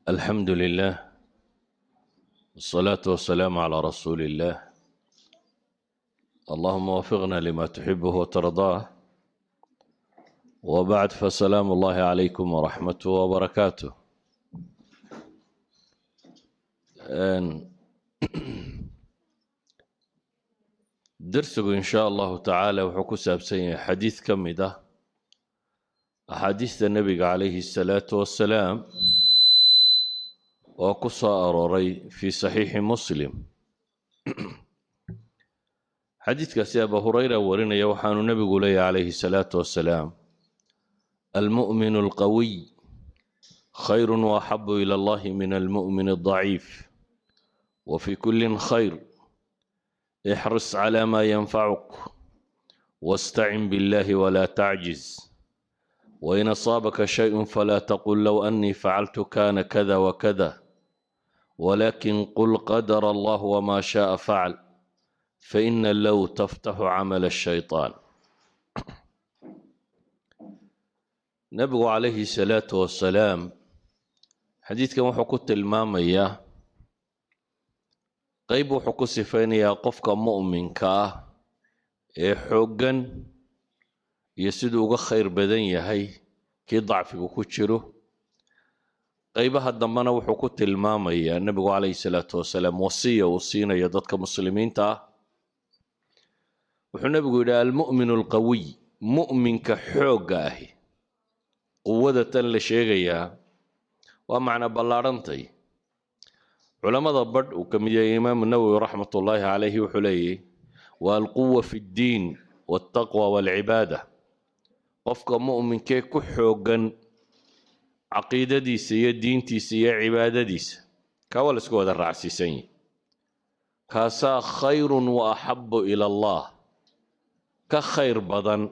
الحمد لله، والصلاة والسلام على رسول الله. اللهم وفقنا لما تحبه وترضاه، وبعد، فسلام الله عليكم ورحمته وبركاته. Darsigu in shaa Allahu tacaala wuxuu ku saabsan yahay xadiid ka mid ah axaadiista nebiga calayhi asalaatu wassalaam oo ku soo arooray fii saxiixi Muslim. Xadiidkaasi Abu Hurayra warinaya, waxaanu nebigu leeyahy calayhi salaatu wassalaam: "Almu'minu alqawiy khayru waaxabu ila Allahi min almu'min aldaciif, wa fi kullin khayr. Ixris cala ma yanfacuk, wastacin billahi wala tacjiz, wain asaabaka shayء falaa taqul low annii facaltu kana kada wakada, walakin qul qadara Allah wma shaءa facal, faina low taftaxu camal الshayطaan." Nebigu calayhi salaatu wasalaam xadiidkan wuxuu ku tilmaamayaa qeyb, wuxuu ku sifaynayaa qofka mu'minka ah ee xooggan iyo siduu uga khayr badan yahay kii dacfigu ku jiro. Qeybaha dambena wuxuu ku tilmaamayaa nebigu calayhi salaatu wasalaam wasiya uu siinayo dadka muslimiinta ah. Wuxuu nebigu yidhi: "Almu'minu alqawiy", mu'minka xoogga ahi. Quwada tan la sheegayaa waa macna ballaadhantay. Culammada badh uu ka mid yahay Imaamu Nawowi raxmatullaahi calayhi wuxuu leeyahy: waa alquwa fi ddiin waltaqwa waalcibaada. Qofka mu'minkee ku xooggan caqiidadiisa iyo diintiisa iyo cibaadadiisa, kaa waa la isku wada raacsiisan yihi, kaasaa khayrun wa axabu ila Allah, ka khayr badan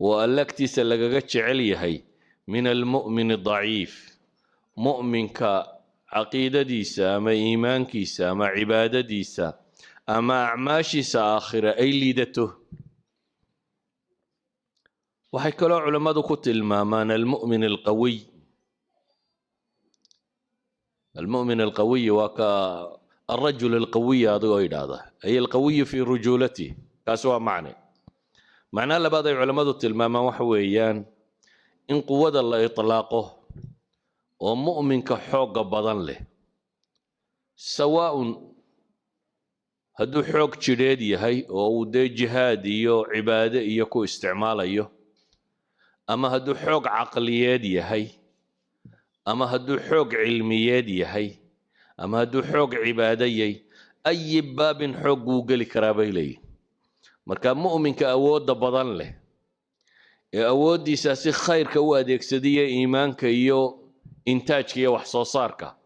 oo Alla agtiisa lagaga jecel yahay, min almu'min daciif, mu'minka caqiidadiisa ama iimaankiisa ama cibaadadiisa ama acmaashiisa aakhira ay liidato. Waxay kaloo culammadu ku tilmaamaan almu'min alqawiy. Almu'min alqawiy waa ka alrajul alqawiy adigoo yidhaahda, ay alqawiyu fii rujuulatih. Kaasi waa macne. Macnaha labaad ay culammadu tilmaamaan waxa weeyaan in quwada la itlaaqo oo mu'minka xoogga badan leh, sawaa'un hadduu xoog jidheed yahay oo uu dee jihaad iyo cibaade iyo ku isticmaalayo, ama hadduu xoog caqliyeed yahay, ama hadduu xoog cilmiyeed yahay, ama hadduu xoog cibaadayay, ayi baabin xoog wuu geli karaa bay leeyihin. Marka mu'minka awoodda badan leh ee awooddiisa si khayrka u adeegsadiya, iimaanka iyo intaajka iyo wax soo saarka,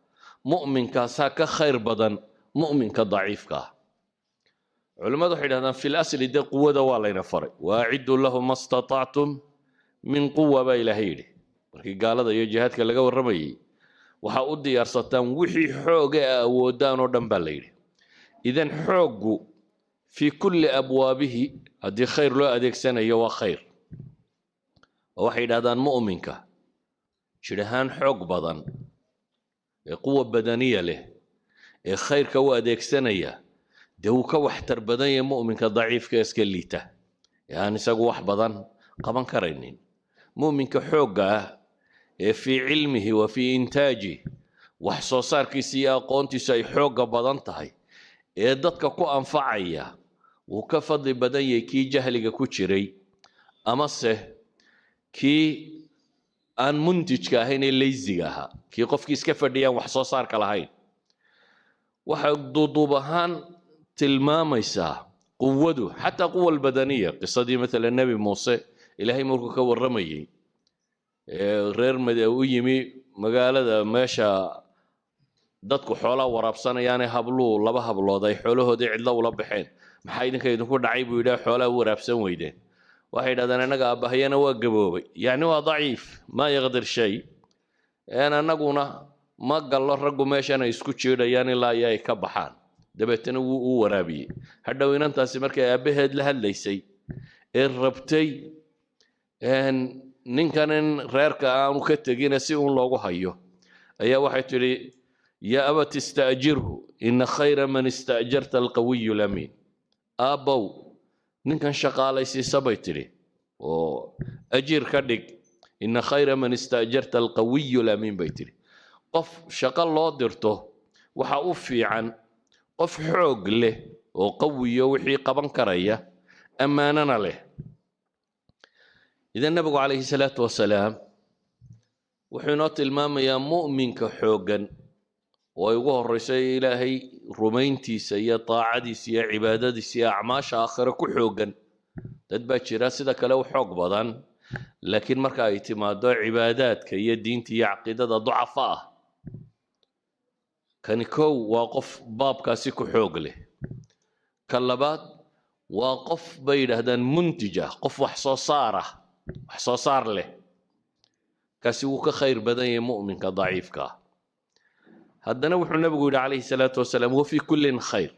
mu'minkaasaa ka khayr badan mu'minka daciifka ah. Culimmadu waxay yidhahdaan, fil asli dee quwada waa layna faray. "Waaciduu lahu ma statactum min quwa" baa Ilaahay yidhi markii gaalada iyo jihaadka laga warramayey. Waxaa u diyaarsataan wixii xooga a awoodaan oo dhan baa la yidhi. Idan xooggu fii kulli abwaabihi haddii khayr loo adeegsanayo waa khayr. Oo waxay yidhahdaan mu'minka jidh ahaan xoog badan ee quwa badaniya leh ee khayrka u adeegsanaya, dee wuu ka waxtar badan yahay mu'minka daciifka iska liita ee aan isagu wax badan qaban karaynin. Mu'minka xoogga ah ee fii cilmihi wa fii intaajih, wax soo saarkiisa iyo aqoontiisu ay xoogga badan tahay ee dadka ku anfacaya, wuu ka fadli badan yahay kii jahliga ku jiray amase kii aan muntijka ahayn ee laysiga ahaa, kii qofkii iska fadhiyaan wax soo saarka lahayn. Waxay duuduub ahaan tilmaamaysaa quwadu xataa quwa albadaniya. Qisadii matala Nebi Muuse Ilaahay markuu ka warramayey reer u yimi magaalada meesha dadku xoolaa waraabsanayaane, habluu laba hablood ay xoolahoodii cidlo ula baxeen. "Maxaa idinka idinku dhacay?" buu yidhaah, "xoolaa u waraabsan weydeen?" Waxay yidhahdeen: "Annaga aabbahayana waa gaboobay, yacni waa daciif, maa yaqdir shay, annaguna ma gallo raggu meeshan ay isku jiidhayaan ilaa iyo ay ka baxaan." Dabeetana wuu u waraabiyey. Hadhow inantaasi markay aabbaheed la hadlaysay ee rabtay ninkan in reerka aanu ka tegina si uun loogu hayo, Ayaa waxay tidhi: "Yaa abati ista'jirhu, ina khayra man ista'jarta alqawiyu lamiin." Aabbow, ninkan shaqaalaysiisa, bay tidhi, oo ajiir ka dhig. "Ina khayra man ista'jarta alqawiyu lamiin," bay tidhi. Qof shaqo loo dirto waxa u fiican qof xoog leh oo qawiyo, wixii qaban karaya, ammaanana leh. Idan Nabigu calayhi salaatu wasalaam wuxuu inoo tilmaamayaa mu'minka xooggan oo ay ugu horeyso Ilaahay rumayntiisa iyo taacadiisa iyo cibaadadiisa iyo acmaasha aakhire ku xooggan. Dad baa jira sida kale u xoog badan, laakiin marka ay timaado cibaadaadka iyo diinta iyo caqiidada ducafa ah. Kani kow waa qof baabkaasi ku xoog leh. Ka labaad waa qof, bay yidhaahdaan, muntij ah, qof wax soo saar ah, wax soo saar leh. Kaasi wuu ka khayr badan yahay mu'minka daciifka ah. Haddana wuxuu Nabigu yidhi calayhi salaatu wasalaam: "Wa fii kullin khayr."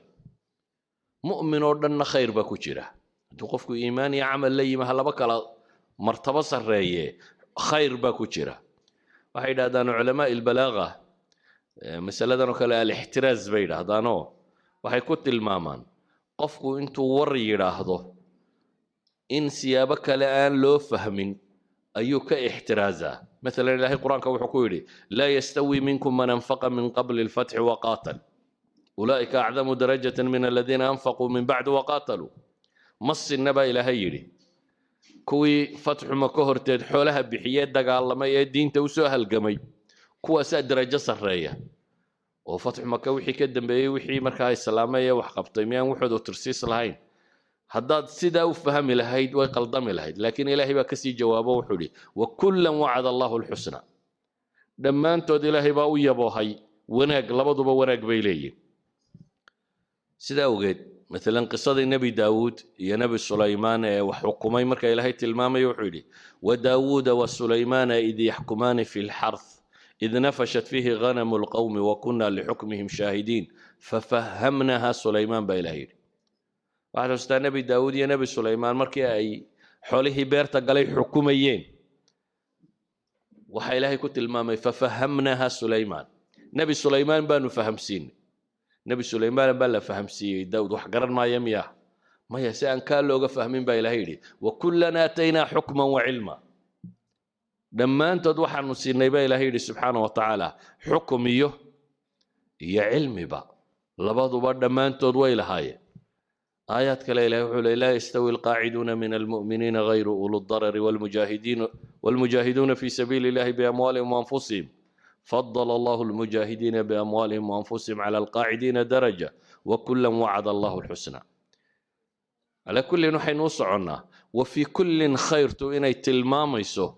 Mu'min oo dhanna khayr baa ku jira. Hadduu qofku iimaan iyo camal la yimi, ha laba kala martabo sarreeye, khayr baa ku jira. Waxay yidhahdaan culamaa ilbalaaga masaladan oo kale alixtiraaz bay yidhaahdaanoo waxay ku tilmaamaan qofku intuu war yidhaahdo in siyaabo kale aan loo fahmin ayuu ka ixtiraazaa. Maalan, Ilaahay Qur-aanka wuxuu ku yidhi: "Laa yastawi minkum man anfaqa min qabli alfatxi waqaatal ulaa'ika acdamu darajatan min aladiina anfaquu min bacdu waqaataluu." Ma sinna, baa Ilaahay yidhi, kuwii fatxu Maka horteed xoolaha bixiyee dagaalamay ee diinta usoo halgamay. Kuwaasaa darajo sarreeya, oo fatxu Maka wixii ka dambeeyey, wixii markaa islaamay ee wax qabtay, miyaan waxoodu tirsiis lahayn? Haddaad sidaa u fahmi lahayd, way qaldami lahayd. Laakiin Ilaahay baa kasii jawaabo, wuxuu idhi: "Wakullan wacada Allahu alxusna." Dhammaantood Ilaahay baa u yaboohay wanaag, labaduba wanaag bay leeyihin. Sidaa awgeed, maalan, qisadii Nebi Daawuud iyo Nebi Sulaymaan ee wax xukumay marka Ilaahay tilmaamayo, wuxuu yidhi: "Wadaawuuda wasulaymaana id yaxkumaani fi lxarth id nafashat fiihi ghanamu lqawmi wakuna lixukmihim shaahidiin fafahamnaha Sulaymaan," baa Ilahay yidhi. Waxaad xustaa Nebi Daawuud iyo Nebi Sulaymaan markii ay xoolihii beerta galay xukumayeen. Waxaa Ilaahay ku tilmaamay "fafahamnaha Sulaymaan", Nebi Sulaymaan baanu fahamsiinay. Nebi Sulaymaan baa la fahamsiiyey, Daawud wax garan maaya miya? Maya, si aan kaa looga fahmin baa Ilahay yidhi: "Wakullan aataynaa xukman wa cilma." Dhammaantood waxaanu siinay, baa Ilahay yidhi subxaana wa tacaala, xukum iyo cilmiba, labaduba dhammaantood way lahaayeen. Aayaad kale Ilahay wuxuu leey: "Laa yastawi alqaaciduuna min almu'miniina gayru ulu darari walmujaahiduuna fi sabiili illahi biamwaalihim waanfusihim, فضل الله المجاهدين بأموالهم وأنفسهم على القاعدين درجة وكلا وعد الله الحسنى." على كل waxaynu u soconnaa "وفي كل خير" tu inay tilmaamayso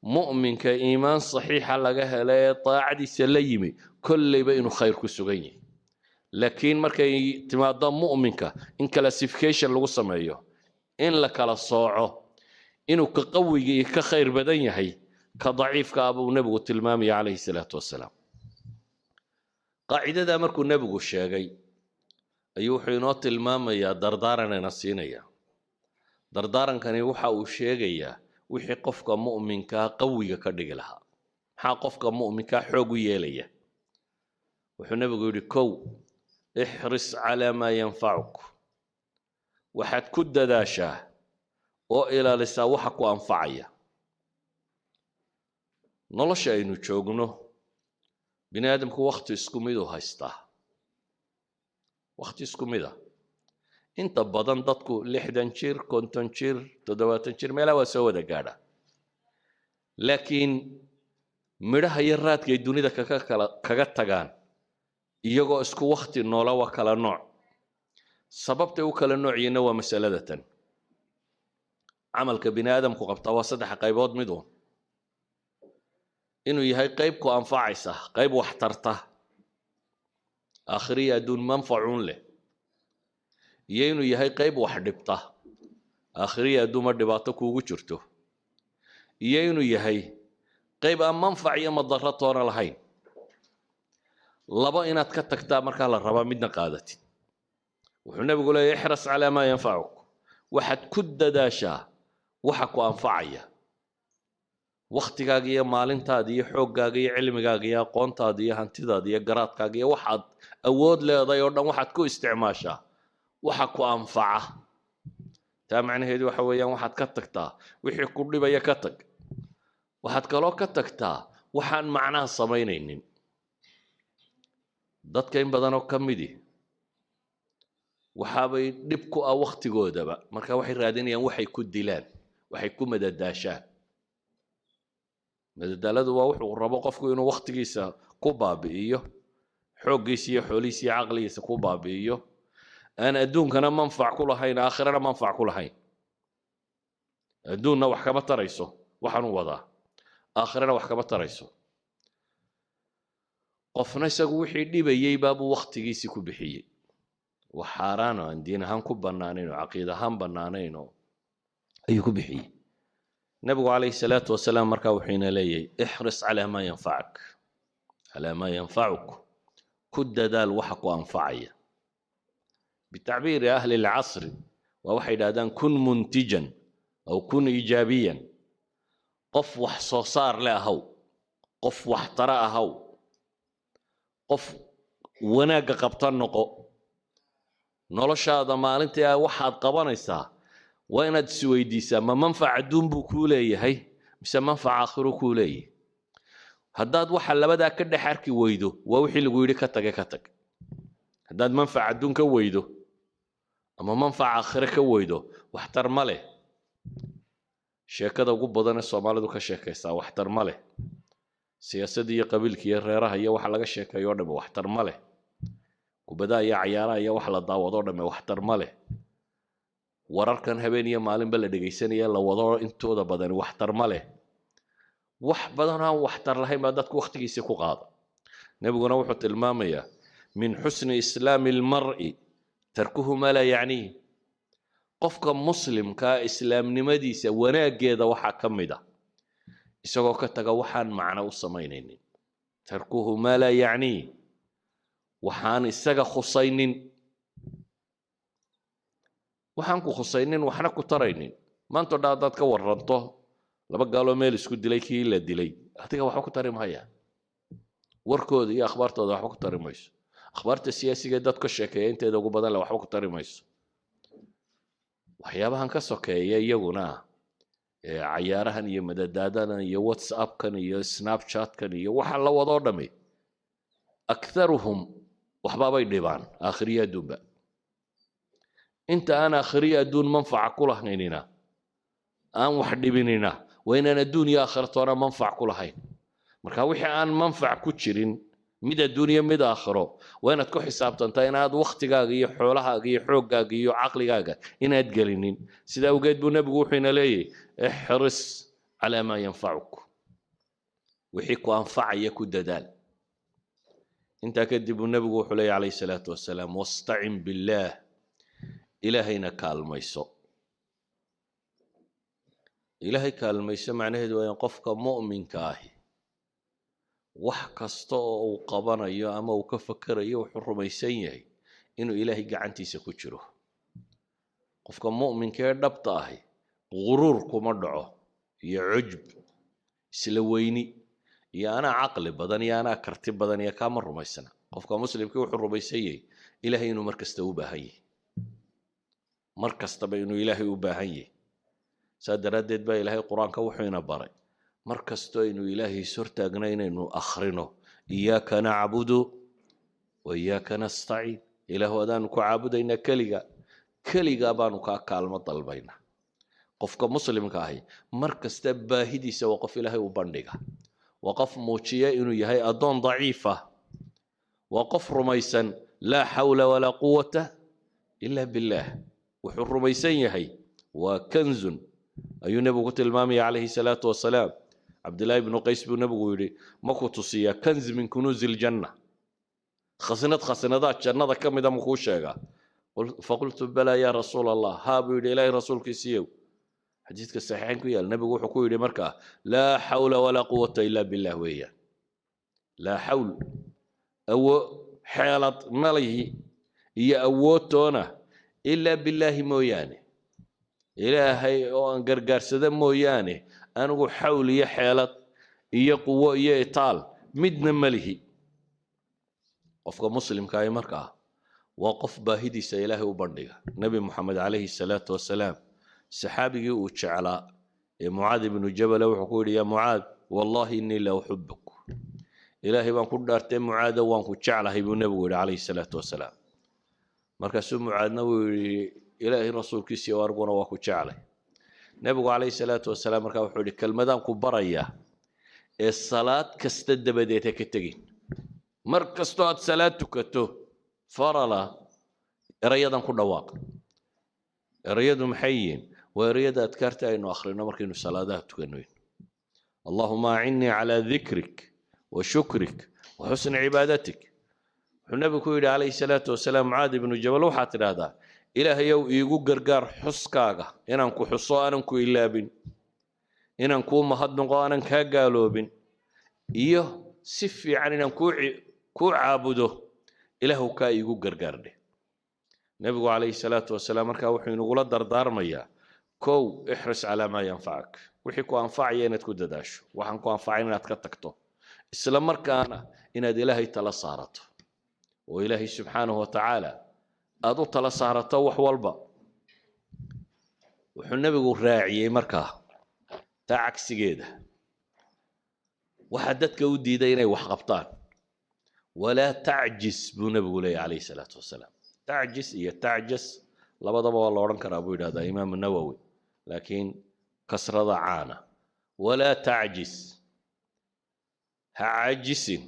mu'minka iimaan saxiixa laga helay ee daacadiisa la yimi kolleyba inuu khayr ku sugan yahay. Laakiin markay timaado mu'minka in classification lagu sameeyo, in la kala sooco, inuu ka qawigii ka khayr badan yahay ka daciifka ah, buu Nebigu tilmaamaya calayhi salaatu wasalaam. Qaacidadaa markuu Nebigu sheegay ayuu wuxuu inoo tilmaamayaa dardaaranina siinaya. Dardaarankani waxa uu sheegayaa wixii qofka mu'minkaa qawiga ka dhigi lahaa. Maxaa qofka mu'minkaa xoog u yeelaya? Wuxuu Nebigu yidhi: kow, "Ixris calaa maa yanfacuk." Waxaad ku dadaashaa oo ilaalisaa waxa ku anfacaya. Nolosha aynu joogno, bini aadamku wakhti isku miduu haystaa, wakhti isku mid ah. Inta badan dadku 60 jir, 50 jir, 70 jir, meelaha waa soo wada gaadha, laakiin midhaha iyo raadkay dunida kaga kala kaga tagaan iyagoo isku wakhti noola waa kala nooc. Sababtay u kala nooc yihiinna waa masalada tan. Camalka bini aadamku qabtaa waa saddex qaybood mid uun: inuu yahay qayb ku anfacaysa, qayb wax tarta, aakhiriya adduun manfacuun leh, iyo inuu yahay qayb wax dhibta, aakhiriya adduunma dhibaato kuugu jirto, iyo inuu yahay qayb aan manfac iyo madaro toona lahayn. Laba inaad ka tagtaa markaa la rabaa, midna qaadatid. Wuxuu Nebigu leeyahy: "Ixras calaa maa yanfacuk." Waxaad ku dadaashaa waxa ku anfacaya. Wakhtigaaga iyo maalintaada iyo xooggaaga iyo cilmigaaga iyo aqoontaada iyo hantidaada iyo garaadkaaga iyo waxaad awood leedahay oo dhan waxaad ku isticmaashaa waxa ku anfaca. Taa macnaheedu waxa weeyaan, waxaad ka tagtaa wixii ku dhibaya, ka tag. Waxaad kaloo ka tagtaa waxaan macnaha samaynaynin. Dadka in badanoo ka midi waxaabay dhib ku ah wakhtigoodaba. Marka waxay raadinayaan waxay ku dilaan, waxay ku madadaashaan. Madadaaladu waa wuxuu rabo qofku inuu wakhtigiisa ku baabi'iyo, xooggiisa iyo xoolihiisa iyo caqligiisa ku baabi'iyo, aan adduunkana manfac ku lahayn, aakhirana manfac ku lahayn. Adduunna wax kama tarayso waxaanu wadaa, aakhirana wax kama tarayso. Qofna isagu wixii dhibayey baabuu wakhtigiisii ku bixiyey, wax xaaraan oo aan diin ahaan ku bannaanayn oo caqiid ahaan bannaanayn oo ayuu ku bixiyey. Nabigu calayhi salaatu wasalaam markaa wuxuu ina leeyahay: احرص على ما ينفعك، على ما ينفعك, ku dadaal waxa ku anfacaya. بتعبير أهل العصر waa waxay yidhahdaan كن منتجا أو كن إيجابيا. Qof wax soo saar le ahaw, qof wax tara ahaw, qof wanaagga qabta noqo. Noloshaada maalintii waxaad qabanaysaa waa inaad isweydiisaa: ma manfac adduun buu kuu leeyahay mise manfac aakhiro kuu leeyahay? Haddaad waxa labadaa ka dhex arki weydo, waa wixii lagu yidhi ka tage, ka tag. Haddaad manfac adduun ka weydo ama manfac aakhire ka weydo, waxtar ma leh. Sheekada ugu badan ee Soomaalidu ka sheekaysaa waxtar ma leh. Siyaasadda iyo qabiilka iyo reeraha iyo waxa laga sheekeeyo o dhamme waxtar ma leh. Kubadaha iyo cayaaraha iyo wax la daawado o dhamme waxtar ma leh. Wararkan habeen iyo maalinba la dhegaysanaya la wado intooda badani waxtar ma leh. Wax badan aan waxtar lahayn baa dadku wakhtigiisii ku qaada. Nebiguna wuxuu tilmaamayaa: من حسن إسلام المرء تركه ما لا يعنيه. Qofka muslimkaa islaamnimadiisa wanaaggeeda waxaa ka mid ah isagoo ka taga waxaan macno u samaynaynin. تركه ما لا يعنيه, waxaan isaga khusaynin, waxaan ku khusaynin, waxna ku taraynin. Maanta o dhan haddaad ka waranto laba gaaloo meel isku dilay, kii la dilay adiga waxba ku tari maayaan. Warkooda iyo akhbaartooda waxba ku tari mayso. Akhbaarta siyaasiga dad ka sheekeeya inteeda ugu badan le waxba ku tari mayso. Waxyaabahan ka sokeeya iyaguna, cayaarahan iyo madadaadadan iyo WhatsAppkan iyo Snapchatkan iyo waxa la wadoo dhami, أكثرهم waxbaabay dhibaan aakhiriya adduunba. Inta aan aakhiriya adduun manfaca ku lahaynina, aan wax dhibinina, waa inaan adduun iyo aakhira toona manfac ku lahayn. Marka wixii aan manfac ku jirin, mid adduun iyo mid aakhiro, waa inaad ku xisaabtantaa inaad wakhtigaaga iyo xoolahaaga iyo xooggaaga iyo caqligaaga inaad gelinin. Sidaa awgeed buu Nebigu wuxuu ina leeyahy: احرص على ما ينفعك, wixii ku anfacaya ku dadaal. Intaa kadib buu Nebigu wuxuu leeyahy calayhi salaatu wasalaam: واستعن بالله, Ilaahayna kaalmayso. Ilaahay kaalmayso macnaheedu waa in qofka mu'minka ahi wax kasta oo uu qabanayo ama uu ka fakerayo wuxuu rumaysan yahay inuu Ilaahay gacantiisa ku jiro. Qofka mu'minka ee dhabta ahi guruur kuma dhaco iyo cujb, isla weyni iyo anaa caqli badan iyo anaa karti badan iyo kaama rumaysana. Qofka muslimkii wuxuu rumaysan yahay Ilaahay inuu mar kasta u baahan yahay, mar kastaba inuu Ilaahay u baahan yahay. Saa daraaddeed baa Ilaahay Qur-aanka wuxuu ina baray mar kastoo aynu Ilaahay is hortaagna inaynu akhrino: إياك نعبد وإياك نستعين. Ilaahu, adaanu ku caabudaynaa keliga, keligaa baanu kaa kaalmo dalbaynaa. Qofka muslimka ahi mar kasta baahidiisa waa qof Ilaahay u bandhiga, waa qof muujiya inuu yahay addoon daciif ah, waa qof rumaysan لا حول ولا قوة إلا بالله. Wuxuu rumaysan yahay waa كنز ayuu Nebigu ku tilmaamaya calayhi salaatu wasalaam. Cabdillaahi ibnu Qays buu Nebigu yidhi: "Ma ku tusiyaa كنز من كنوز الجنة? Khasnad khasnadaha jannada ka mida ma kuu sheegaa?" فقلت بلى يا رسول الله. Haa, buu yidhi, Ilaahay rasuulkiisiiyow. Xadiidka saxiixayn ku yaal, Nebigu wuxuu ku yidhi markaa: لا حول ولا قوة إلا بالله weeyaan. Laa xawl, awo xeelad malihi iyo awoodtoona, إلا بالله mooyaane, Ilaahay oo aan gargaarsada mooyaane. Anigu xawl iyo xeelad iyo quwo iyo itaal midna ma lihi. Qofka muslimka ahi markaa waa qof baahidiisa Ilaahay u bandhiga. Nebi Moxamed calayhi salaatu wasalaam saxaabigii uu jeclaa ee Mucaad ibnu Jabale wuxuu ku yidhi: "Yaa Mucaad, wallahi innii la uxibuk." Ilaahay baan ku dhaartay, Mucaado, waan ku jeclahay, buu nebigu yidhi calayhi salaatu wasalaam. Markaasuu Mucaadna wuu yidhi: "Ilaahay rasuulkiisiyo, aniguna waa ku jeclay." Nebigu calayhi salaatu wasalaam markaa wuxuu yidhi: "Kelmadaan ku barayaa ee salaad kasta dabadeed ha ka tegin. Mar kastoo aad salaad tukato farala, erayadan ku dhawaaq." Erayadu maxay yihiin? Waa erayada adkaarta aynu akhrino markaynu salaadaha tukanoyn: "Allahuma acinnii calaa dikrik wa shukrik wa xusni cibaadatik." Wuxuu nebigu ku yidhi calayhi salaatu wasalaam Mucaad ibnu Jabal: "Waxaad tidhaahdaa, Ilaahayow, iigu gargaar xuskaaga, inaan ku xuso aanan ku ilaabin, inaan kuu mahadnaqo aanan kaa gaaloobin, iyo si fiican inaan kuu caabudo. Ilaahu, kaa iigu gargaar dheh." Nebigu calayhi salaatu wasalaam markaa wuxuu inagula dardaarmayaa: kow, ixris calaa maa yanfacak, wixii ku anfacaya inaad ku dadaasho, waxaan ku anfacayn inaad ka tagto, isla markaana inaad Ilaahay tala saarato oo Ilaahay subxaanahu wa tacaala aad u tala saarato wax walba. Wuxuu nebigu raaciyey markaa taa cagsigeeda, waxaa dadka u diiday inay wax qabtaan: "Walaa tacjis," buu nebigu leeyahy calayhi salaatu wasalaam. Tacjis iyo tacjas labadaba waa la odhan karaa, buu yidhahdaa Imaamu Nawowi, laakiin kasrada caana. Walaa tacjis, ha caajisin.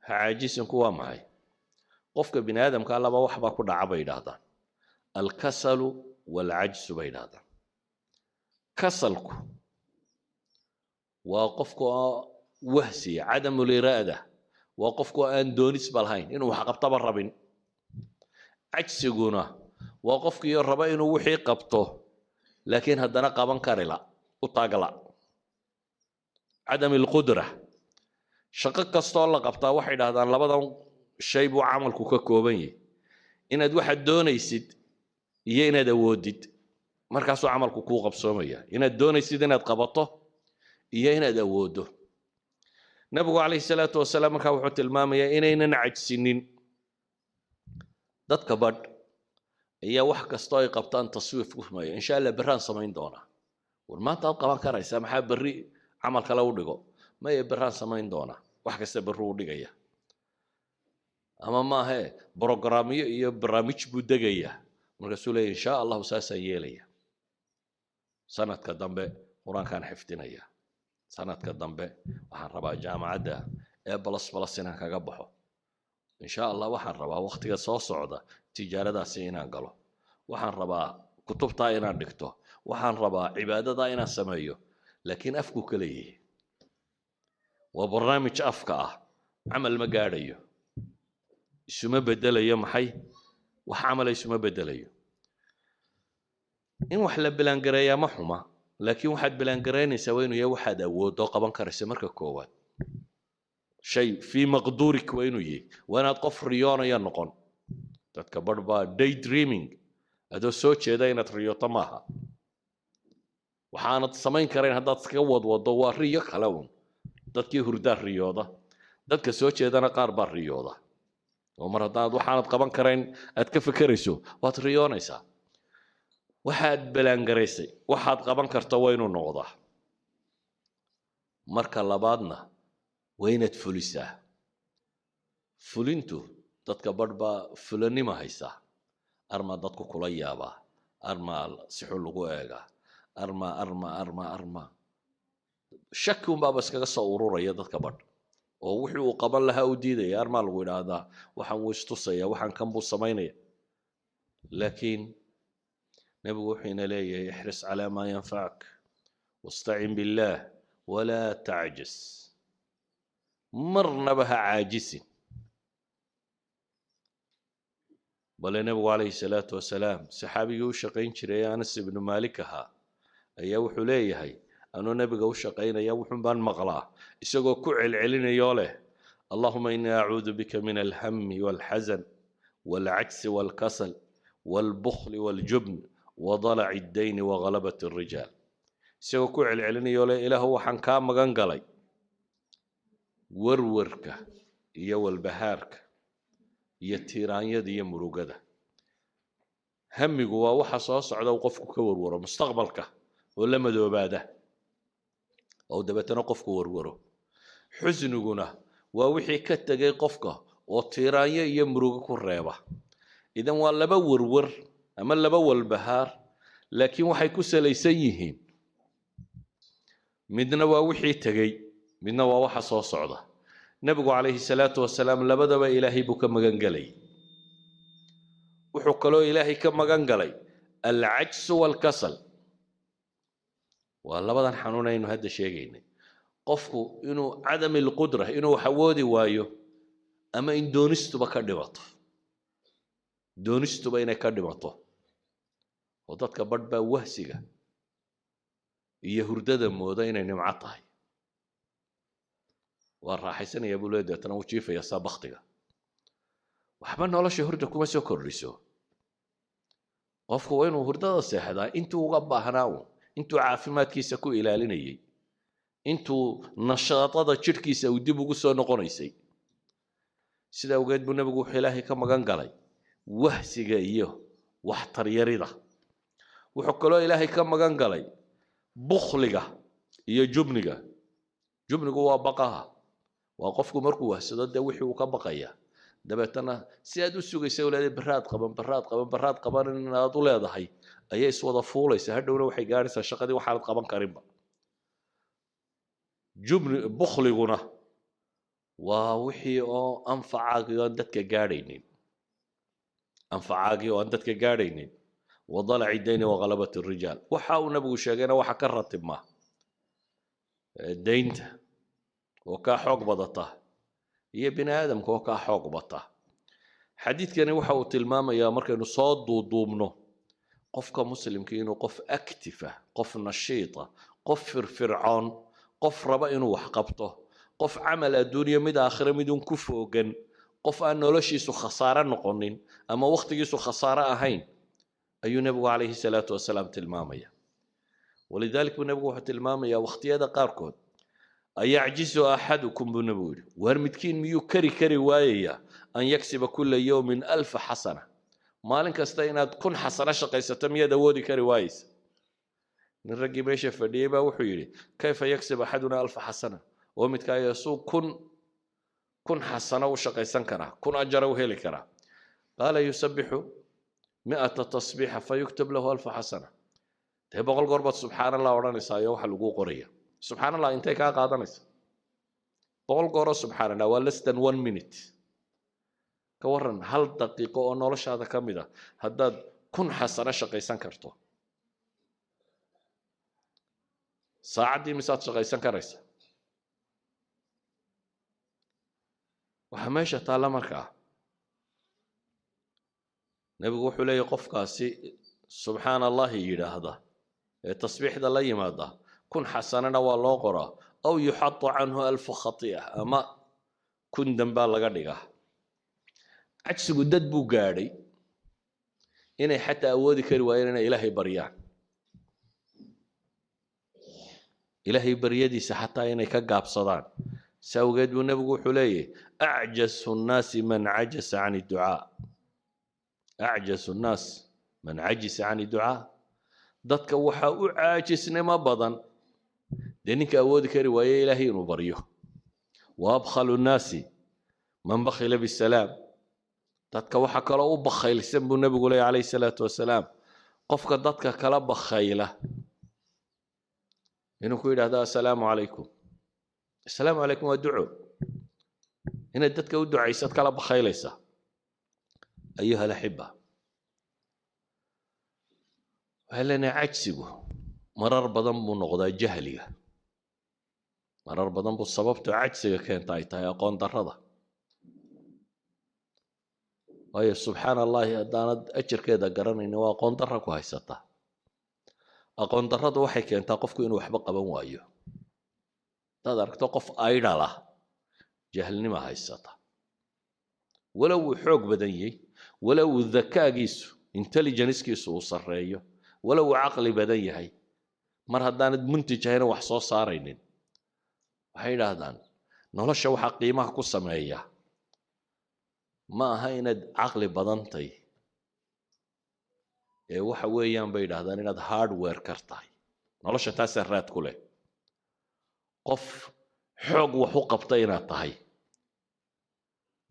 Ha caajisinku waa maxay? Qofka bini aadamka laba wax baa ku dhaca, bay yidhaahdaan: alkasalu waalcajsu, bay yidhahdaan. Kasalku waa qofka oo wahsiya, cadamu liraada, waa qofka oo aan doonisba lahayn inuu wax qabtaba rabin. Cajsiguna waa qofkii raba inuu wixii qabto, laakiin haddana qaban karila, u taagla, cadam alqudra. Shaqo kastoo la qabtaa, waxay dhahdaan, labadan shay buu camalku ka kooban yahay: inaad waxaad doonaysid iyo inaad awoodid. Markaasuu camalku kuu qabsoomaya, inaad doonaysid inaad qabato iyo inaad awooddo. Nabigu calayhi salaatu wasalaam markaa wuxuu tilmaamayaa inaynan cajsinin. Dadka badh ayaa wax kastoo ay qabtaan taswiif ku sameeya: "Insha Allah berraan samayn doonaa." War, maanta aad qaban karaysaa, maxaa berri camal kale u dhigo? "Maya, berraan samayn doonaa." Wax kasta berri u dhigaya, ama maahe brogramyo iyo barnaamij buu degayaa. Markaasuu leeya: "Insha Allahu saasaan yeelaya, sanadka dambe Qur-aankaan xifdinaya, sanadka dambe waxaan rabaa jaamacadda ee plus plus inaan kaga baxo, insha Allah waxaan rabaa waktiga soo socda tijaaradaasi inaan galo, waxaan rabaa kutubtaa inaan dhigto, waxaan rabaa cibaadadaa inaan sameeyo." Laakiin afku ka leeyahay waa barnaamij afka ah, camal ma gaadhayo, isuma bedelayo. Maxay wax camala isuma bedelayo. In wax la bilaangareeyaa ma xuma, laakiin waxaad bilaangaraynaysaa waa inuu yahay waxaad awooddo, qaban karaysa. Marka koowaad, shay fii maqduurik waa inuu yahay. Waa inaad qof riyoonaya noqon. Dadka barh baa day dreaming, adoo soo jeeda inaad riyooto maaha. Waxaanad samayn karayn haddaad iskaga wadwado, waa riyo kale un. Dadkii hurdaa riyooda, dadka soo jeedana qaar baa riyooda. Oo mar haddaad waxaanad qaban karayn aad ka fekerayso, waad riyoonaysaa. Waxaad balaangaraysay waxaad qaban karta waa inuu noqdaa. Marka labaadna waa inaad fulisaa. Fulintu, dadka barh baa fulanima haysaa: armaa dadku kula yaabaa, armaa si xun lagu eegaa, armaa, armaa, armaa, armaa. Shaki unbaaba iskaga soo ururaya dadka badh, oo wixii uu qaban lahaa u diidaya: armaa lagu idhaahdaa, waxaan wuu istusaya, waxaan kan buu samaynaya. Laakiin nebigu wuxuu ina leeyahay: ixris calaa maa yanfacak wastacin billaah walaa tacjis. Marnaba ha caajisin. Bale nebigu calayhi salaatu wasalaam saxaabigii u shaqayn jiray, Anas ibnu Maalik ahaa, ayaa wuxuu leeyahay: "Anuu nebiga u shaqaynaya wuxun baan maqlaa isagoo ku celcelinayoo leh: Allahuma inii acuudu bika min alhami walxasan walcajsi walkasal walbukhli waljubn wadalaci addayni waghalabati alrijaal." Isagoo ku celcelinayo le: "Ilaahu, waxaan kaa magan galay warwarka iyo walbahaarka iyo tiiraanyada iyo murugada." Hamigu waa waxa soo socda uu qofku ka warwaro, mustaqbalka oo la madoobaada oo dabeetana qofku warwaro. Xusniguna waa wixii ka tegay qofka oo tiiraanyo iyo murugo ku reeba. Idan waa laba warwar ama laba walbahaar, laakiin waxay ku salaysan yihiin: midna waa wixii tegey, midna waa waxa soo socda. Nebigu calayhi salaatu wasalaam labadaba Ilaahay buu ka magan gelay. Wuxuu kaloo Ilaahay ka magan galay alcajsu waalkasal. Waa labadan xanuun aynu hadda sheegaynay: qofku inuu cadami alqudra, inuu wax awoodi waayo, ama in doonistuba ka dhimato, doonistuba inay ka dhimato. Oo dadka badh baa wahsiga iyo hurdada mooda inay nimco tahay. Waa raaxaysanaya buu leeyahay, deetana wuu jiifaya saa baktiga. Waxba nolosha hurda kuma soo kordhiso. Qofku waa inuu hurdada seexdaa intuu uga baahnaa uun, intuu caafimaadkiisa ku ilaalinayay, intuu nashaadada jidhkiisa uu dib ugu soo noqonaysay. Sida awgeed buu Nebigu wuxuu Ilaahay ka magan galay wahsiga iyo waxtaryarida. Wuxuu kaloo Ilaahay ka magan galay bukhliga iyo jubniga. Jubnigu waa baqaha, waa qofku markuu wahsado dee wixii uu ka baqaya. Dabeetana si aad u sugaysa leedahay baraad qaban, baraad qaban, baraad qaban inaad u leedahay ayay iswada fuulaysa. Hadhowna waxay gaadhaysaa shaqadii waxaanad qaban karinba. Jubni, bukhliguna waa wixii oo anfacaagii oo aan dadka gaadhaynin, anfacaagii oo aan dadka gaadhaynin. Wadalaci dayni waghalabati rijaal. Waxa uu Nabigu sheegayna waxa ka ratibma daynta oo kaa xoog badata iyo bini aadamka oo kaa xoog bata. Xadiidkani waxa uu tilmaamayaa, markaynu soo duuduubno, qofka muslimka inuu qof active ah, qof nashiita, qof firfircoon, qof raba inuu wax qabto, qof camal adduunyo mid aakhire midun ku foogan, qof aan noloshiisu khasaare noqonin ama wakhtigiisu khasaare ahayn ayuu Nebigu calayhi salaatu wasalaam tilmaamaya. Walidalik buu Nebigu wuxuu tilmaamayaa wakhtiyada qaarkood: "Ayacjizu axadukum," buu Nebigu yidhi, "waar midkiin miyuu kari kari waayayaa an yaksiba kula yowmin alfa xasana? Maalin kasta inaad 1000 xasano shaqaysato miyaad awoodi kari waayeysa?" Nin raggii meesha fadhiyey baa wuxuu yidhi: "Kayfa yaksib axaduna alfa xasana?" Oo midkaa yeesuu 1000 xasano u shaqaysan karaa, 1000 ajara u heli karaa? Qaala: "Yusabixu 100 tasbiixa fayuktab lahu alfa xasana." Dee 100 goor baad subxaan Allah odhanaysaa iyo waxa laguu qoraya. Subxaan Allah intay kaa qaadanaysa? 100 gooroo subxaan Allah waa less than one minute. Ka waran hal daqiiqo oo noloshaada ka mid ah haddaad 1000 xasano shaqaysan karto? Saacaddii misaad shaqaysan karaysa? Waxaa meesha taalla markaa, Nebigu wuxuu leeyahy qofkaasi subxaan Allahi yidhaahda ee tasbiixda la yimaada, 1000 xasanana waa loo qoraa, aw yuxatu canhu alfu khati'a, ama 1000 dambaa laga dhigaa. Cajsigu dad buu gaadhay inay xataa awoodi kari waayeen inay Ilaahay baryaan, Ilaahay baryadiisa xataa inay ka gaabsadaan. Si awgeed buu Nebigu wuxuu leeyahy: "Acjasu nnaasi man cajasa can idducaa, acjasu nnaas man cajisa can idducaa." Dadka waxaa u caajisnimo badan dee ninka awoodi kari waaye Ilaahay inuu baryo. Wa abkhalu nnaasi man bakhila bisalaam. Dadka waxaa kaloo u bakhaylsan buu Nebigu leeyahy calayhi salaatu wasalaam qofka dadka kala bakhayla inuu ku yidhaahdo assalaamu calaykum. Assalaamu calaykum waa duco, inaad dadka u ducaysad kala bakhaylaysa. Ayuha alaxiba, waxaan leenahay cajsigu marar badan buu noqdaa jahliga, marar badan buu sababta cajsiga keenta ay tahay aqoon darrada. Waayo, subxaana Allahi haddaanad ajarkeeda garanaynin, waa aqoon darra ku haysataa. Aqoon darradu waxay keentaa qofku inuu waxba qaban waayo. Haddaad aragto qof idle ah, jahlnima haysata, walow uu xoog badan yahay, walow uu dakaagiisu, intelligencekiisu uu sarreeyo, walow uu caqli badan yahay. Mar haddaanad muntij ahayna, wax soo saaraynin, waxay yidhaahdaan nolosha waxaa qiimaha ku sameeya ma aha inaad caqli badantay ee waxa weeyaan, bay yidhahdaan, inaad hard worker tahay. Nolosha taasaa raad ku leh, qof xoog wax u qabta inaad tahay.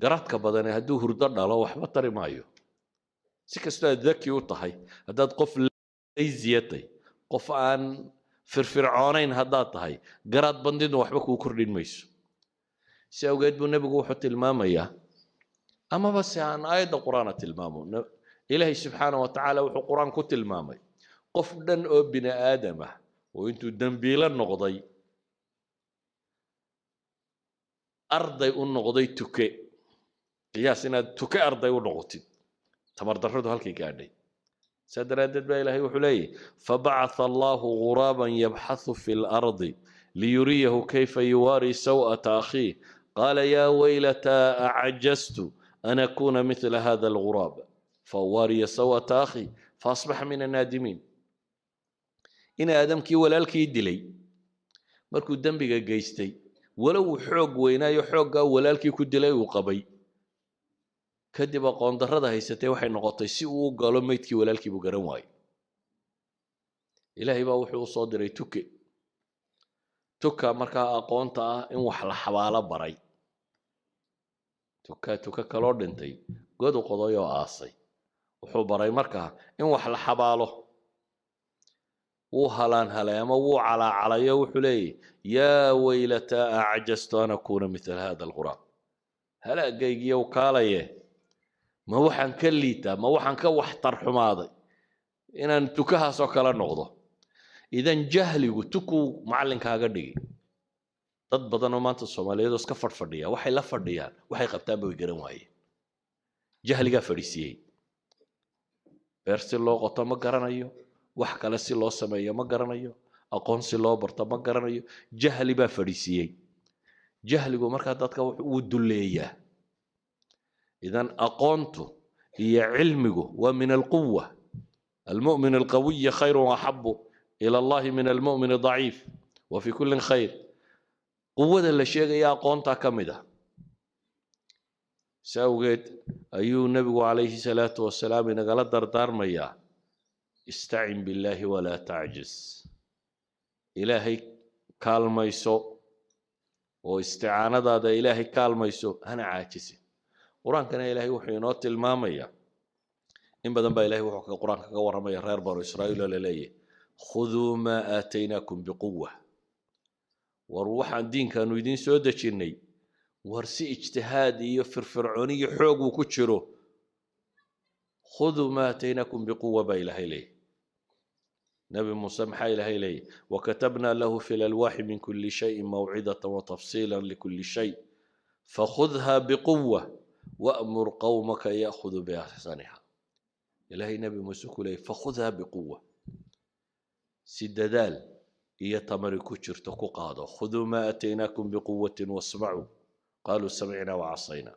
Garaadka badane hadduu hurdo dhalo waxba tari maayo. Si kastoo aad daki u tahay, haddaad qof lazy atay, qof aan firfircoonayn haddaad tahay, garaad bandidna waxba kuu kordhin mayso. Si awgeed buu Nebigu wuxuu tilmaamayaa, amaba se aan aayadda Qur-aana tilmaamo, Ilaahay subxaana wa tacaala wuxuu Qur-aan ku tilmaamay qof dhan oo bini aadam ah oo intuu dembiilo noqday arday u noqday tuke. Qiyaas inaad tuke arday u noqotid, tamar darradu halkay gaadhay. Saa daraaddeed baa Ilaahay wuxuu leeyahy: "Fabacatha Allahu ghuraaban yabxathu fi lardi liyuriyahu kayfa yuwaari saw'ata akhiih. Qaala yaa waylataa acajaztu an akuna mithla hada alguraab fauwaariya saw'ata akhi faasbaxa min annaadimiin." In Aadamkii walaalkii dilay markuu dembiga geystay, walow uu xoog weynaayo, xooggaa walaalkii ku dilay uu qabay, kadib aqoon darrada haysatay waxay noqotay si uu u galo meydkii walaalkii buu garan waayey. Ilaahay baa wuxuu u soo diray tuke. Tuka markaa aqoonta ah in wax la xabaalo baray. Tuka tuka kaloo dhintay god u qoday oo aasay, wuxuu baray markaa in wax la xabaalo. Wuu halaan halay ama wuu calaacalayo, wuxuu leeyahy: "Yaa waylataa acjaztu an akuuna mithla hada alguraab." Halaagaygiyow kaalaye, ma waxaan ka liitaa, ma waxaan ka waxtar xumaaday inaan tukahaasoo kale noqdo? Idan jahligu tukuu macallinkaaga dhigi. Dad badan oo maanta Soomaaliyeed oo iska fadhfadhiya, waxay la fadhiyaan, waxay qabtaanba way garan waayeen. Jahligaa fadhiisiiyey. Beer si loo qoto ma garanayo, wax kale si loo sameeyo ma garanayo, aqoon si loo barto ma garanayo. Jahli baa fadhiisiiyey. Jahligu markaa dadka wuu dulleeyaa. Idan aqoontu iyo cilmigu waa min alquwa. المؤمن القوي خير وأحب إلى الله من المؤمن الضعيف وفي كل خير. Quwada la sheegaya aqoontaa ka mid ah. Si awgeed ayuu Nebigu calayhi salaatu wasalaam inagala dardaarmayaa: "Istacin billaahi walaa tacjiz." Ilaahay kaalmayso oo isticaanadaada Ilaahay kaalmayso, hana caajisin. Qur-aankana Ilaahay wuxuu inoo tilmaamayaa in badan baa Ilahay wuxuu Qur-aanka kaga warramaya reer Banu Israa'iil oo laleeyahy: "Khuduu maa aataynaakum biquwa." War waxaan diinkaanu idiin soo dejinnay, war si ijtihaad iyo firfircooni iyo xoog uu ku jiro. "Khuduu maa aataynaakum biquwa" baa Ilaahay leeyahy. Nabi Muuse maxaa Ilaahay leeyahy? "Wakatabnaa lahu fi lalwaaxi min kuli shayin mawcidata watafsiila likuli shay fakhudha biquwa wa'mur qawmaka ya'khuduu biaxsaniha." Ilaahay Nabi Muuse ku leeyay: "Fakhudha biquwa," si dadaal iyo tamari ku jirto ku qaado. "Khuduu maa aataynaakum biquwatin wasmacuu. Qaaluu samicnaa wacasayna."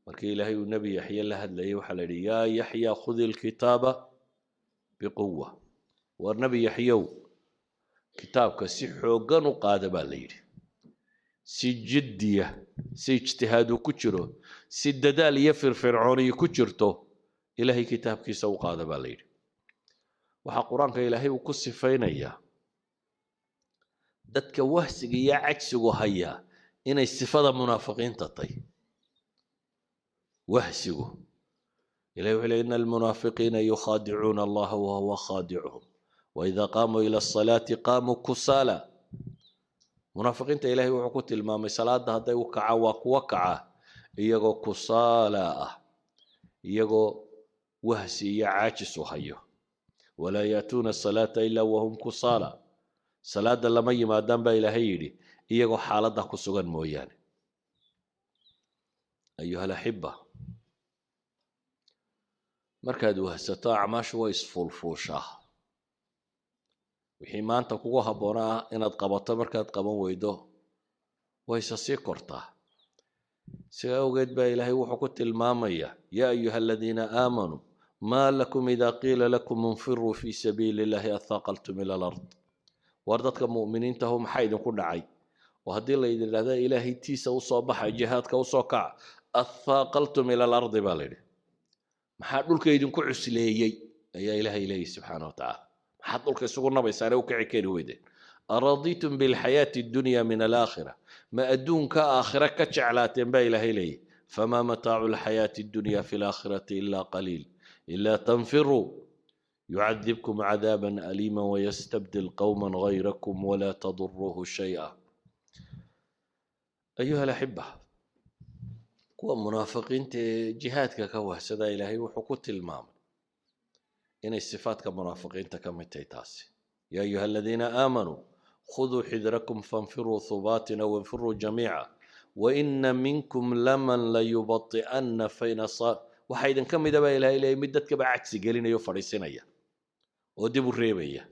Markii Ilaahay uu Nebi Yaxye la hadlayay, waxaa la yidhi: "Yaa Yaxya, khudi alkitaaba biquwa." War Nebi Yaxyow, kitaabka si xooggan u qaada baa la yidhi. Si jiddiya, si ijtihaadu ku jiro, si dadaal iyo firfircooniyi ku jirto Ilaahay kitaabkiisa u qaada baa la yidhi. Waxaa Qur-aanka Ilaahay uu ku sifaynayaa dadka wahsiga iyo cajsigu hayaa inay sifada munaafiqiinta tay wahsigu. Ilahi wuxuu leey: "Ina almunaafiqiina yukhaadicuuna Allaha wahuwa khaadicuhum waida qaamuu ila asalaati qaamuu kusaala." Munaafiqiinta Ilahay wuxuu ku tilmaamay salaada hadday u kacaan waa kuwa kaca iyagoo kusaala ah, iyagoo wahsi iyo caajis u hayo. "Walaa yaatuuna asalaata ilaa wahum kusaala." Salaada lama yimaadaan baa Ilaahay yidhi iyagoo xaaladda ku sugan mooyaane. Ayuha alaxiba, markaad wahsato acmaashu way isfuulfuushaa. Wixii maanta kugu habboonaa inaad qabato markaad qaban weydo, wayse sii kortaa. Sidaa awgeed baa Ilaahay wuxuu ku tilmaamayaa: "Yaa ayuha aladiina aamanuu Maa lakum idaa qiila lakum infiruu fii sabiili illahi athaqaltum ila alard. War dadka mu'miniintahu, maxaa idinku dhacay oo haddii la idin idhahda Ilaahay tiisa usoo baxa, jihaadka usoo kaca, athaaqaltum ila alardi baa la yidhi? Maxaa dhulka idinku cusleeyey ayaa Ilaahay leeyahy subxaana wa tacaala. Maxaad dhulka isugu nabaysaane u kici kari weydeen? Araditum bilxayaati addunya min alaakhira, ma adduunka aakhira ka jeclaateen baa Ilaahay leeyahy. Famaa mataacu alxayaati addunya fi alaakhirati ilaa qaliil. Ilaa tanfiruu yucadibkum cadaaban aliima wayastabdil qowma gayrakum walaa taduruuhu shay'a. Ayuha alaxiba, kuwa munaafiqiinta ee jihaadka ka wahsadaa, Ilaahay wuxuu ku tilmaamay inay sifaadka munaafiqiinta ka mid tahay taasi. Yaa ayuha aladiina aamanuu khuduu xidrakum fanfiruu hubaatin aw infiruu jamiica waina minkum laman layubati'anna fain asaa. Waxaa idinka mida baa Ilahay leeyay mid dadkaba cagsi gelinaya o fadhiisinaya oo dib u reebaya.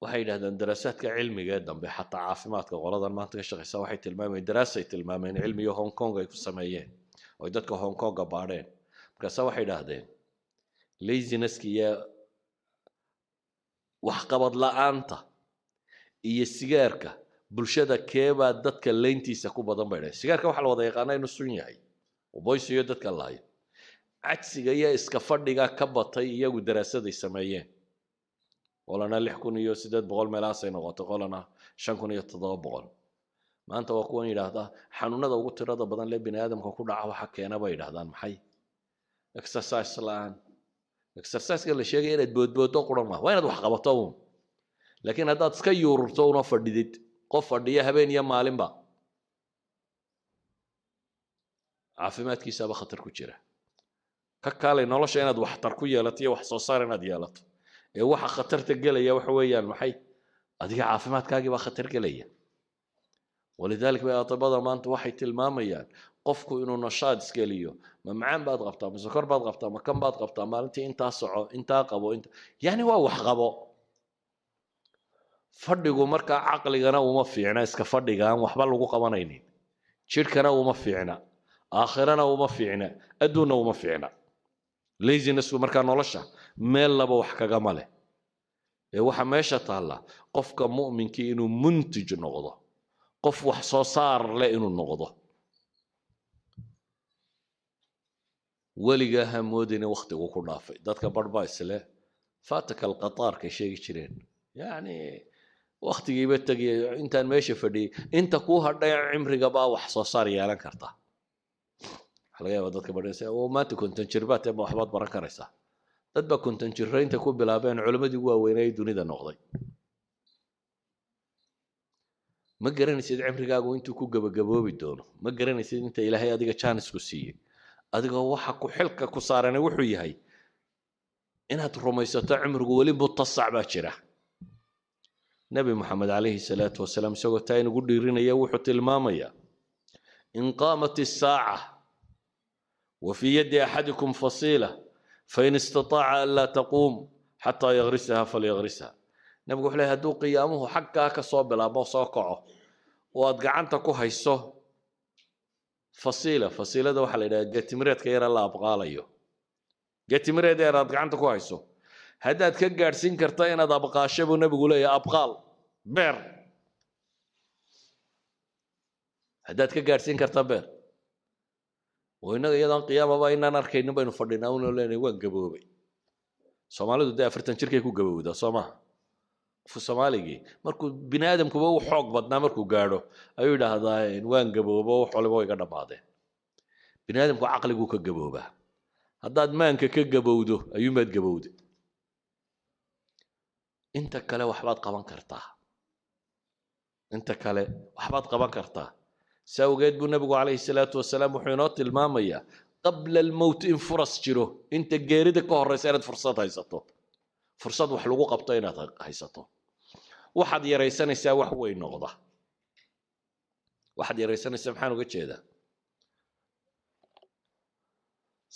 Waxay yidhahdeen daraasaadka cilmiga ee dambe, xataa caafimaadka qoladan maanta ka shaqeysa waxay tilmaamayeen, daraasay tilmaameen cilmiga Hong Kong ay ku sameeyeen oo ay dadka Hong Konga baadheen. Markaasa waxay idhaahdeen lazinesska iyo waxqabad la-aanta iyo sigaarka bulshada keebaa dadka leyntiisa ku badan bay dhaheen. Sigaarka waxaa la wada yaqaanaa inuu sun yahay oo boysiyo dadka laayo. Cagsiga iyo iska fadhiga ka batay iyagu daraasaday sameeyeen, qolana 6800 meelahaasay noqotay, qolana 5700. Maanta waa kuwan yidhaahdaa xanuunada ugu tirada badan lee bini aadamka ku dhaca waxa keena bay yidhahdaan maxay? Exercise la-aan. Exerciseka la sheegaya inaad boodbooddo quran maaha, waa inaad wax qabato uun. Laakiin haddaad iska yuururto una fadhidid, qof fadhiya habeen iyo maalinba caafimaadkiisaaba khatar ku jira. Ka kaalay nolosha inaad waxtar ku yeelato iyo wax soo saar inaad yeelato ee waxa khatarta gelaya waxa weeyaan maxay? Adiga caafimaadkaagii baa khatar gelaya. Walidalik bay atibada maanta waxay tilmaamayaan qofku inuu nashaad iskeliyo. Ma macaan baad qabtaa, ma sokor baad qabtaa, ma kan baad qabtaa, maalintii intaa soco, intaa qabo, inta yani waa wax qabo. Fadhigu markaa caqligana uma fiicna, iska fadhiga aan waxba lagu qabanaynin jidhkana uma fiicna, aakhirana uma fiicna, adduunna uma fiicna. Lazinessku markaa nolosha meel laba wax kagama leh. Ee waxa meesha taalla qofka mu'minkii inuu muntij noqdo, qof wax soo saar leh inuu noqdo. Weligaa ha moodina wakhtigu ku dhaafay. Dadka barh baa isle faataka alqataarkay sheegi jireen, yacni wakhtigiiba tegaya intaan meesha fadhiyey. Inta kuu hadhay cimriga baa wax soo saar yeelan karta. Waxaa laga yaabaa dadka badhaysa oo maanta 50 jir baad tahay, ma waxbaad baran karaysaa? Dad baa 50 jirro inta ku bilaabeen culimmadii ugu waaweynay dunida noqday. Ma garanaysid cimrigaagu intuu ku gabagaboobi doono, ma garanaysid inta Ilaahay adiga jaanisku siiyey. Adigoo waxa ku xilka ku saaranay wuxuu yahay inaad rumaysato cimrigu weli mutasac baa jira. Nebi Moxamed calayhi salaatu wasalaam isagoo taa inugu dhiirinaya wuxuu tilmaamayaa in qaamat isaaca wa fii yaddi axadikum fasiila fain istataaca an laa taquum xataa yagrisaha falyagrisha. Nabigu wuxuu leeyahay hadduu qiyaamuhu xaggaa ka soo bilaabo, soo kaco oo aad gacanta ku hayso fasiila, fasiilada waxaa la yidhaha geetimireedka yara la abqaalayo, geetimireed yar aad gacanta ku hayso, haddaad ka gaadhsiin karta inaad abqaasho buu nabigu leeyahay, abqaal beer haddaad ka gaadhsiin karta beer. Oo innaga iyadoon qiyaamaba inaan arkaynin baynu fadhinaa unoo leenahay waan gaboobay. Soomaalidu dee 40 jirkay ku gabowdaa, soo maaha? Qofku Soomaaligii markuu bini aadamkuba u xoog badnaa markuu gaadho ayuu yidhaahdaa waan gaboobo, wax waliba way iga dhammaadeen. Bini aadamku caqliguu ka gaboobaa. Haddaad maanka ka gabowdo ayuunbaad gabowday, inta kale waxbaad qaban kartaa, inta kale waxbaad qaban kartaa. Si awgeed buu nabigu calayhi salaatu wasalaam wuxuu inoo tilmaamayaa qabla almowt in furas jiro, inta geerida ka horeysa inaad fursad haysato, fursad wax lagu qabto inaad haysato. Waxaad yaraysanaysaa wax weyn noqda. Waxaad yaraysanaysaa maxaan uga jeedaa?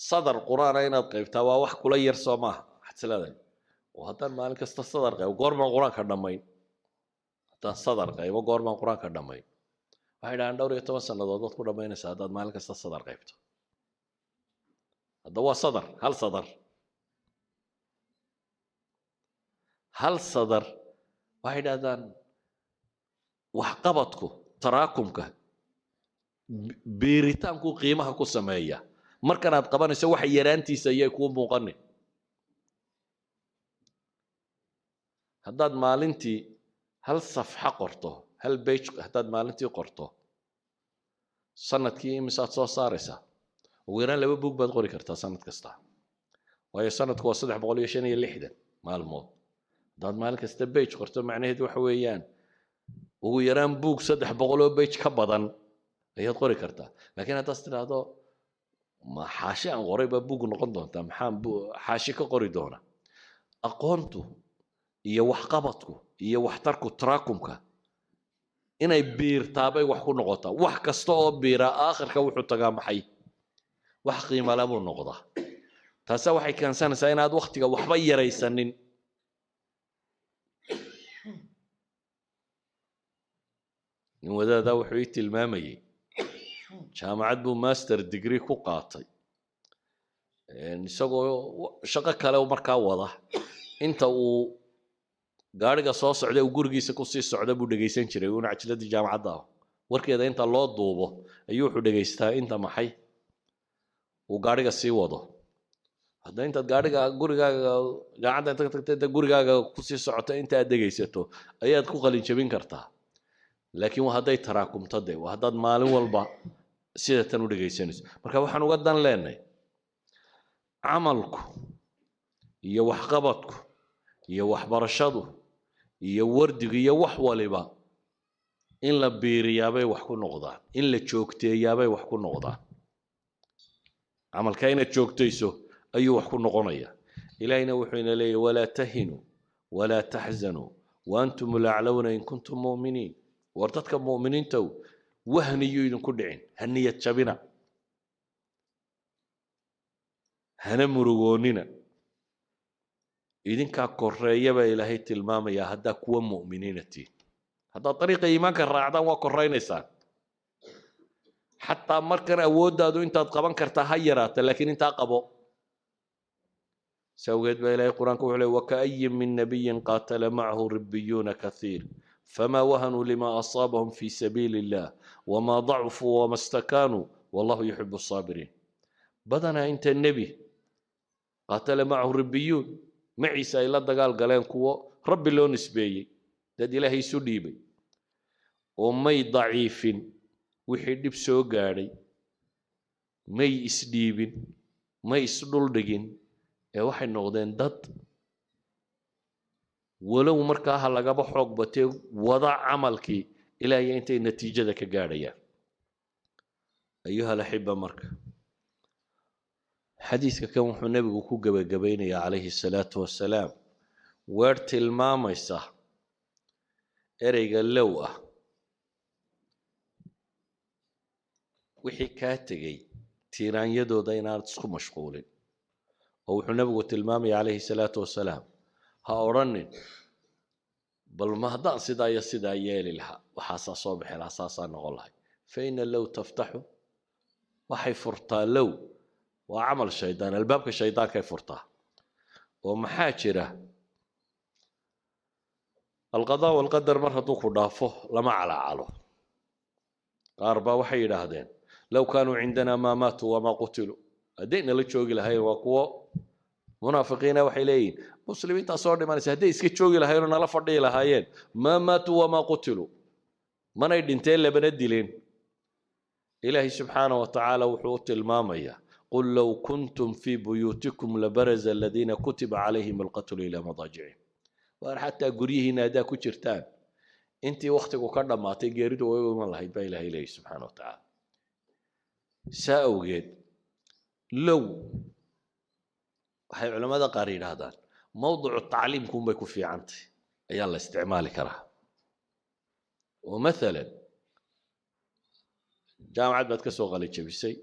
Sadar qur-aana inaad qaybtaa waa wax kula yar, soo maaha? Waxaad is leedahay oo haddaan maalin kasta sadar qaybo goormaan qur-aanka dhammayn, haddaan sadar qaybo goormaan qur-aanka dhammayn. Waxay dhahaan dhowr iyo toban sannadood baad ku dhammaynaysaa haddaad maalin kasta sadar qaybto. Hadda waa sadar, hal sadar, hal sadar. Waxay idhahdaan waxqabadku taraakumka, biiritaanku qiimaha ku sameeya. Markanaad qabanayso waxa yaraantiisa ayay kuu muuqanin. Haddaad maalintii hal safxa qorto, hal page haddaad maalintii qorto, sanadkii imisaad soo saaraysaa? Ugu yaraan 2 buug baad qori kartaa sanad kasta, waayo sanadku waa 365 maalmood. Haddaad maalin kasta page qorto, macnaheedu waxa weeyaan ugu yaraan buug 300 oo page ka badan ayaad qori kartaa. Laakiin haddaad tidhaahdo ma xaashi aan qoray baa buug noqon doontaa, maxaan xaashi ka qori doona? Aqoontu iyo waxqabadku iyo waxtarku taraakumka inay biirtaabay wax ku noqotaa. Wax kasta oo biiraa aakhirka wuxuu tagaa maxay? Wax qiimale buu noqdaa. Taasa waxay keensanaysaa inaad waktiga waxba yaraysanin. Nin wadaadaa wuxuu ii tilmaamayey jaamacad buu master degree ku qaatay, isagoo shaqo kale markaa wada. Inta uu gaariga soo socda uu gurigiisa kusii socda buu dhegaysan jiray uuna cajiladii jaamacadda ah warkeeda inta loo duubo ayuu wuxuu dhegaystaa inta maxay uu gaariga sii wado. Hadda intaad gaariga gurigaaga jaamacadda inta ka tagta inta gurigaaga kusii socota inta aad dhegaysato ayaad ku qalin jabin kartaa. Laakiin waa hadday taraakumto de, waa haddaad maalin walba sida tan u dhegaysanayso. Marka waxaan uga dan leenahay camalku iyo waxqabadku iyo waxbarashadu iyo wardigu iyo wax waliba in la biiriyaabay wax ku noqdaan, in la joogteeyaabay wax ku noqdaan. Camalka inaad joogtayso ayuu wax ku noqonaya. Ilaahina wuxuu ina leeyahy walaa tahinuu walaa taxzanuu wa antum laclawna in kuntum mu'miniin. War dadka mu'miniintow, wahniyuu idinku dhicin, ha niyad jabina, hana murugoonina, idinkaa koreeya baa Ilaahay tilmaamayaa haddaa kuwa mu'miniina tihin. Haddaad dariiqa iimaanka raacdaan waa koraynaysaan. Xataa markan awooddaadu intaad qaban kartaa ha yaraata, laakiin intaa qabo. Si awgeed baa Ilaahay qur-aanka wuxuu leey wakaayin min nabiyin qaatala macahu ribiyuuna kathiir fama wahanuu lima asaabahum fi sabiili illah wama dacfuu wama stakaanuu wallahu yuxibu asaabiriin. Badanaa inta nebi qaatala macahu ribiyuun, maciisa ay la dagaal galeen kuwo rabbi loo nisbeeyey, dad Ilaahay isu dhiibay, oo may daciifin wixii dhib soo gaadhay, may isdhiibin, may isdhuldhigin, ee waxay noqdeen dad walow markaa ha lagaba xoog batee wada camalkii ilaa iyo intay natiijada ka gaadhayaan. Ayuha alaxiba, marka xadiiska kan wuxuu nebigu ku gebagabaynayaa calayhi salaatu wasalaam weer tilmaamaysa ereyga low ah wixii kaa tegey tiiraanyadooda inaanad isku mashquulin. Oo wuxuu nebigu tilmaamaya calayhi salaatu wasalaam ha odhanin bal ma haddaan sidaa iyo sidaa yeeli lahaa waxaasaa soo bixi lahaa, saasaa noqon lahay. Fa ina low taftaxu, waxay furtaa low waa camal shaydaan, albaabka shaydaankay furtaa. Oo maxaa jira alqadaa walqadar mar hadduu ku dhaafo lama calaacalo. Qaar baa waxay yidhaahdeen low kaanuu cindanaa maa maatuu wamaa qutiluu, hadday nala joogi lahayn. Waa kuwo munaafiqiina, waxay leeyihin muslimiintaa soo dhimanaysa, hadday iska joogi lahayen oo nala fadhiyi lahaayeen maa maatuu wamaa qutiluu, manay dhinteen labana dileen. Ilaahay subxaana wa tacaala wuxuu u tilmaamayaa qul low kuntum fii buyuutikum labaraza aladiina kutiba calayhim alqatlu ilaa madaajicihim. Waar xataa guryihiina haddaa ku jirtaan intii waktigu ka dhammaatay geeridu way u iman lahayd baa Ilahay leeyahy subxaana wa tacaala. Saa awgeed low waxay culammada qaar yidhaahdaan mawducu tacliimkuunbay ku fiicantay ayaa la isticmaali karaa. Oo mathalan jaamacad baad ka soo qalijabisay,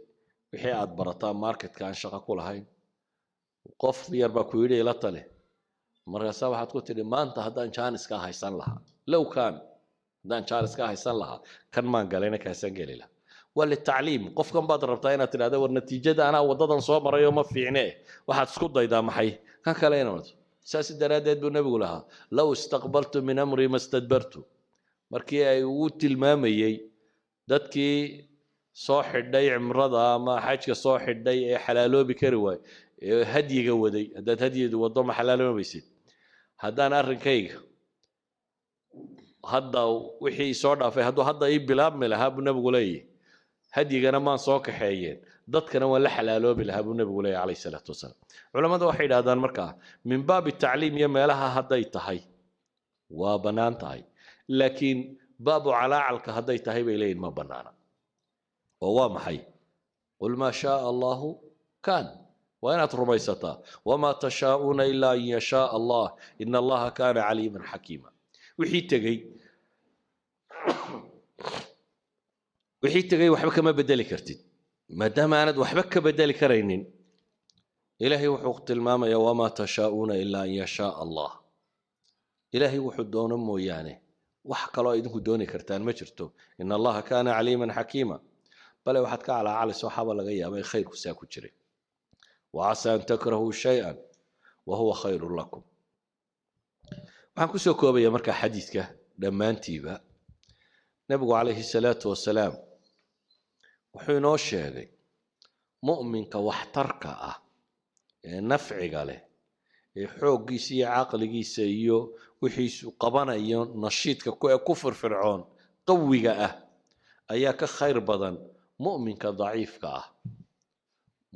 wixii aad barataa marketka aan shaqo ku lahayn, qof yar baa ku yidhi ila tale. Markaasaa waxaad ku tidhi maanta haddaan jaaniskaa haysan lahaa, low kaan haddaan jaaniskaa haysan lahaa kan maan galayna kaasaan geli lahaa. Waa litacliim. Qofkan baad rabtaa inaad tidhahda, war natiijada anaa waddadan soo marayo ma fiicne, waxaad isku daydaa maxay kan kale inaad. Saas daraaddeed buu Nebigu lahaa, "Low istaqbaltu min amrii ma stadbartu." Markii ay uu tilmaamayey dadkii soo xidhay cimrada ama xajka soo xidhay ee xalaaloobi kari waay ee hadyiga waday, haddaad hadyidu waddo ma xalaaloobaysid. Haddaan arrinkayga hadda wixii soo dhaafay hadduu hadda ii bilaabmi lahaa, buu Nebigu leeyahy, hadyigana maan soo kaxeeyeen, dadkana waan la xalaaloobi lahaa, buu Nebigu leeyahy, calayhi salaatu wasalaam. Culammadu waxay yidhahdaan markaa, min baabi tacliim iyo meelaha hadday tahay waa bannaan tahay, laakiin baabu calaacalka hadday tahay, bay leeyihin, ma bannaana. Oo waa maxay? Qul maa shaaa Allahu kaan, waa inaad rumaysataa. Wamaa tashaa'uuna ilaa an yashaaa Allah, ina Allaha kaana caliiman xakiima. Wixii tegey, wixii tegey waxba kama bedeli kartid. Maadaama aanad waxba ka bedeli karaynin, Ilaahay wuxuu tilmaamayaa, wamaa tashaa'uuna ilaa an yashaaa Allah, Ilaahay wuxuu doono mooyaane wax kaloo idinku dooni kartaan ma jirto. Ina Allaha kaana caliiman xakiima. Bale waxaad ka calaacalaysa waxaaba laga yaaba in khayrku saa ku jiray. Wacasaa an takrahuu shay-an wa huwa khayrun lakum. Waxaan kusoo koobaya markaa xadiidka dhammaantiiba, Nebigu calayhi salaatu wasalaam wuxuu inoo sheegay mu'minka waxtarka ah ee nafciga leh ee xooggiisa iyo caqligiisa iyo wixiisu qabanayo nashiidka ee ku firfircoon qawiga ah ayaa ka khayr badan mu'minka daciifka ah.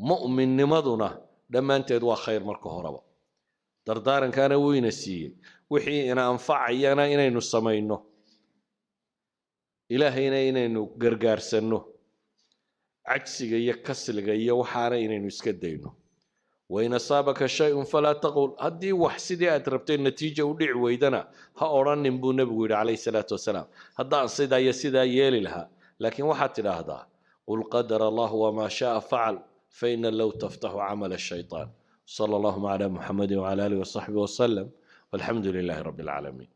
Mu'minnimaduna dhammaanteed waa khayr. Marka horeba dardaarankaana wuyna siiyey, wixii ina anfacayana inaynu samayno, Ilaahayna inaynu gargaarsanno, cajsiga iyo kasliga iyo waxaana inaynu iska dayno. Wain asaabaka shayun falaa taqul, haddii wax sidii aad rabtay natiija u dhici weydana ha odhanin, buu Nebigu yidhi, calayhi salaatu wasalaam, haddaan sidaa iyo sidaa yeeli lahaa. Laakiin waxaad tidhaahdaa, qul qadara Allahu wamaa shaaa facal, faina low taftaxu camala shaytaan. Sala allahuma cala Muxamadi wcala alihi wasaxbihi wasalam, walxamdu lilahi rabbi alcaalamiin.